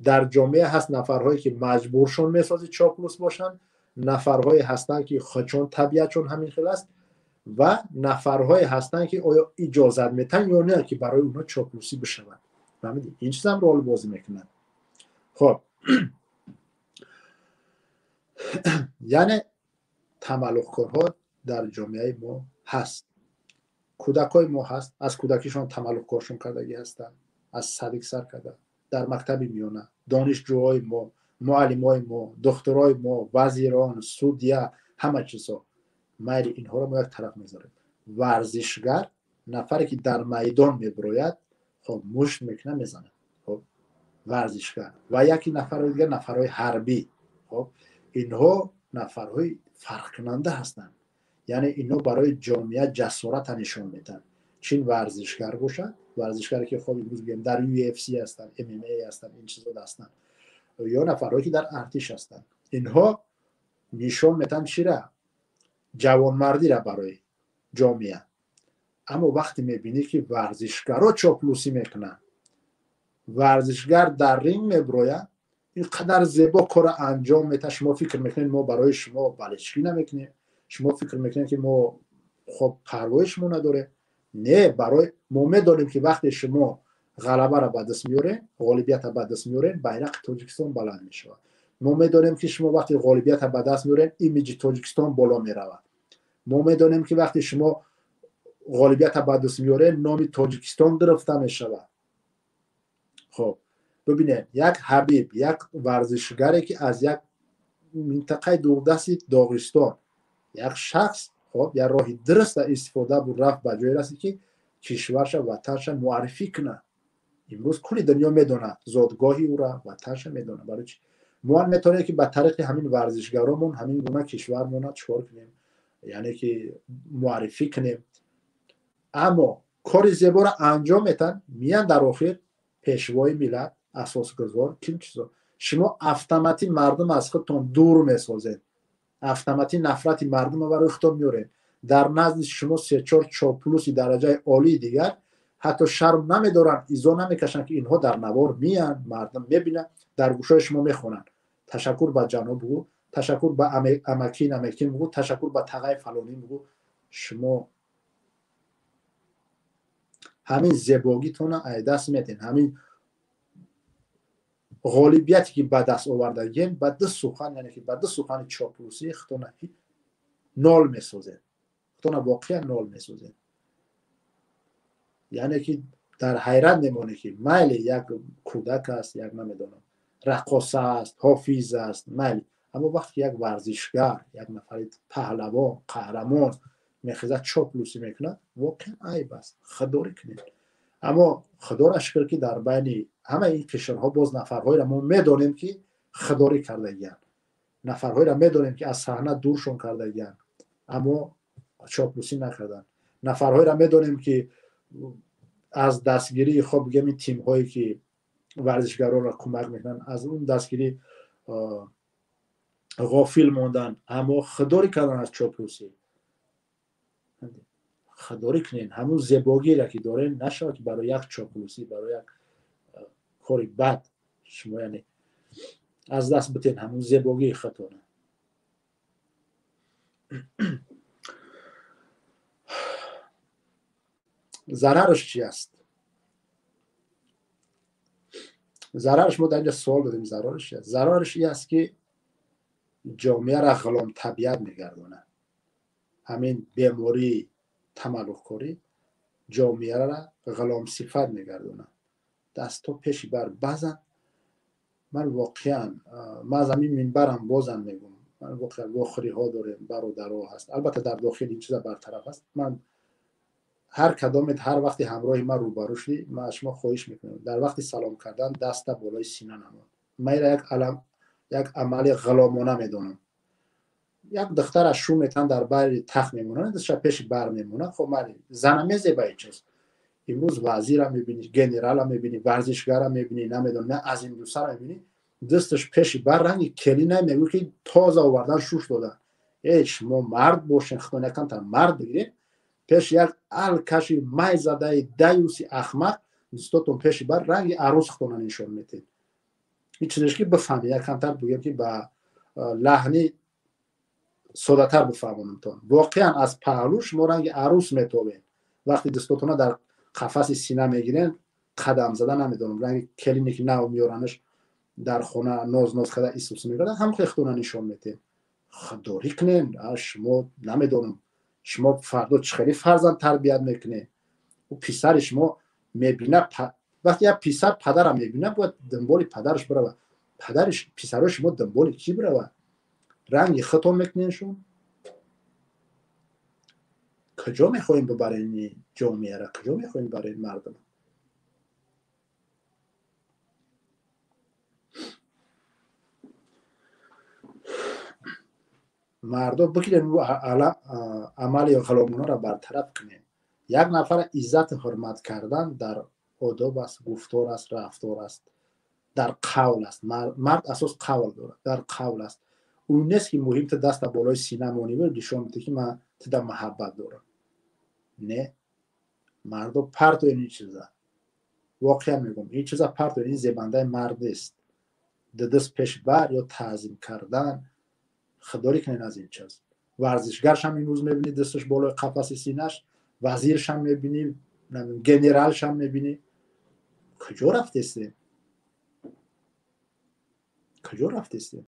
Дар ҷомеа ҳаст нафарҳое ки маҷбуршон месозӣ чоплус бошанд, нафарҳое ҳастанд ки чун табиатшон ҳамин хел аст ва нафарҳое ҳастанд ки оё иҷозат метаҳанд ё не ки барои онҳо чоплусӣ бишавад. Фаҳмидӣ? Ин чизам рол бозӣ мекунад. Хоб, яъне тамаллуқкорҳо дар ҷомеаи мо ҳаст, кӯдакҳои мо ҳаст, аз кӯдакишон тамаллуқкоршон кардагӣ ҳастанд, аз садик сар карда дар мактаби миёна, донишҷӯҳои мо, муаллимои мо, духтурои мо, вазирон, судя, ҳама чизҳо. Майли, инҳоро мо як тараф мезорем. Варзишгар нафаре ки дар майдон мебирояд, хоб, мушт мекунад, мезанад. Хоб, варзишгар ва яке нафарои дигар, нафарҳои ҳарбӣ. Хоб, инҳо нафарҳои фарқкунанда ҳастанд, яъне инҳо барои ҷомеа ҷасората нишон медиҳанд. Чин варзишгар бошад, варзишгаре ки хоб имрӯз бигӯем дар UFC ҳастанд, MMA ҳастанд, ин чизо ҳастанд, ё нафарҳое ки дар артиш ҳастанд, инҳо нишон медиҳанд чира? Ҷавонмардира барои ҷомеа. Аммо вақте мебинӣ ки варзишгаро чоплусӣ мекунанд, варзишгар дар ринг мебирояд, ин қадар зебо корро анҷом медиҳад, шумо фикр мекунед мо барои шумо балечкӣ намекунем, шумо фикр мекунед ки мо хоб парвои шумо надорем. Не, барои мо медонем ки вақте шумо ғалабаро ба даст меоред, ғолибиятро ба даст меоред, байрақи Тоҷикистон баланд мешавад. Мо медонем ки шумо вақте ғолибиятро ба даст меоред, имиҷи Тоҷикистон боло меравад. Мо медонем ки вақте шумо ғолибиятро ба даст меоред, номи Тоҷикистон гирифта мешавад. Хоб, бибинед, як Ҳабиб, як варзишгаре ки аз як минтақаи дурдасти Доғистон, як шахс, хоб, як роҳи дуруста истифода буд, рафт ба ҷое расид ки кишварша, ватанша муаррифӣ кунад. Имрӯз кулли дунё медонад зодгоҳи ӯра, ватанша медонад. Барои чи мо ҳам метавонем ки ба тариқи ҳамин варзишгаромон ҳамин гуна кишвармона чикор кунем, яъне ки муаррифӣ кунем. Аммо кори зеборо анҷом метаҳанд, миян дар охир пешвои миллат, асосгузор, ким чизо. Шумо автоматӣ мардум аз худтон дур месозед, автоматӣ нафрати мардумро барои худтон меоред. Дар назди шумо се-чор чоплуси дараҷаи олии дигар ҳатто шарм намедоранд, изо намекашанд ки инҳо дар навор миянд, мардум мебинанд, дар гӯшои шумо мехонанд. Ташаккур ба ҷаноб бугӯ, ташаккур ба амакин амакин бугӯ, ташаккур ба тағаи фалонӣ бугӯ. Шумо ҳамин зебогитона ай даст метен, ҳамин ғолибияте ки ба даст овардагием ба ду сухан, яъне ки ба ду сухани чоплусӣ худтона нол месозед, худтона воқеан нол месозед. Яъне ки дар ҳайрат мемонед ки майли як кӯдак аст, як намедонам раққоса аст, ҳофиз аст, майли, аммо вақте ки як варзишгар, як нафари паҳлавон, қаҳрамон мехезад чоплусӣ мекунад, воқеан айб аст. Худдорӣ кунед. Аммо худоро шукр ки дар байни ҳамаи ин қишрҳо боз нафарҳоеро мо медонем ки худдорӣ кардагиянд, нафарҳоеро медонем ки аз саҳна дуршон кардагиянд, аммо чоплусӣ накарданд. Нафарҳоеро медонем ки аз дастгирии, хоб бигем, ин тимҳое ки варзишгаронро кӯмак мекунанд, аз он дастгирӣ ғофил монданд, аммо худдорӣ карданд аз чоплусӣ. Худдорӣ кунед, ҳамун зебогире ки дорем нашавад ки барои як чоплусӣ, барои як кори бад шумо яъне аз даст битен ҳамун зебогии худтона. Зарараш чи аст? Зарараш мо дар инҷа суол додем, зарараш чи аст? Зарараш ин аст ки ҷомеаро ғуломтабиат мегардонад. Ҳамин бемории тамаллуқкорӣ ҷомеаро ғуломсифат мегардонад. Дастҳо пеши бар. Баъзан ман воқеан, ман аз ҳамин минбарам бозам мегӯм, ман воқеан вохӯриҳо дорем, бародаро ҳаст, албатта дар дохили ин чиза бартараф аст. Ман ҳар кадомет ҳар вақте ҳамроҳи ман рӯбарӯ шудӣ, ман аз шумо хоҳиш мекунам дар вақти салом кардан даста болои сина намон. Ман инро як амали ғуломона медонам. Як духтар аз шу метан дар бари тахт мемонад, дастша пеши бар мемонад. Хоб, майли, зана мезеба ин чиз. Имрӯз вазира мебинӣ, генерала мебинӣ, варзишгара мебинӣ, намедонам, на азимдусара мебинӣ, дасташ пеши бар ранги келина мегӯ ки тоза овардан шуш додан. Эй, шумо мард бошен, худо якамтар мард бигиред, пеш як алкаши май задаи даюси ахмақ дастотон пеши бар ранги арӯс худона нишон метед. Ин чизеш ки бифаҳмед, як камтар бигӯем, ки ба лаҳни соддатар бифаҳмонамтон. Воқеан, аз паҳлӯ шумо ранги арӯс метобед, вақте дастотона дар қафаси сина мегирен, қадам зада намедонам, ранги келине ки нав меёранаш дар хона, ноз ноз карда исус мекарда, ҳам хехтона нишон метем. Худдорӣ кунен. Шумо намедонам, шумо фардо чӣ хеле фарзанд тарбият мекунед? Ӯ писари шумо мебина, вақте як писар падара мебина, бояд дунболи падараш бирава. Падари писарои шумо дунболи кӣ бирава? Ранги худтон мекуненшон. Куҷо мехоҳем бибарем ҷомеара? Куҷо мехоҳем бибарем мардум? Мардо, бигирем, амали ғуломонаро бартараф кунем. Як нафара иззату ҳурмат кардан дар одоб аст, гуфтор аст, рафтор аст, дар қавл аст. Мард асос қавл дорад, дар қавл аст. Ӯ нест ки муҳим ту даста болои сина монӣ, нишон бидӣ, ки ман туда маҳаббат дорам. Не, мардо, партоен ин чиза. Воқеан мегӯям, ин чиза партоен, ин зебандаи мард нест. Дудуст пеш бар ё таъзим кардан, худдорӣ кунед аз ин чиз. Варзишгаршам имрӯз мебинӣ, дасташ болои қафаси синаш, вазиршам мебинӣ, генералшам мебинӣ. Куҷо рафтестем? Куҷо рафтестем?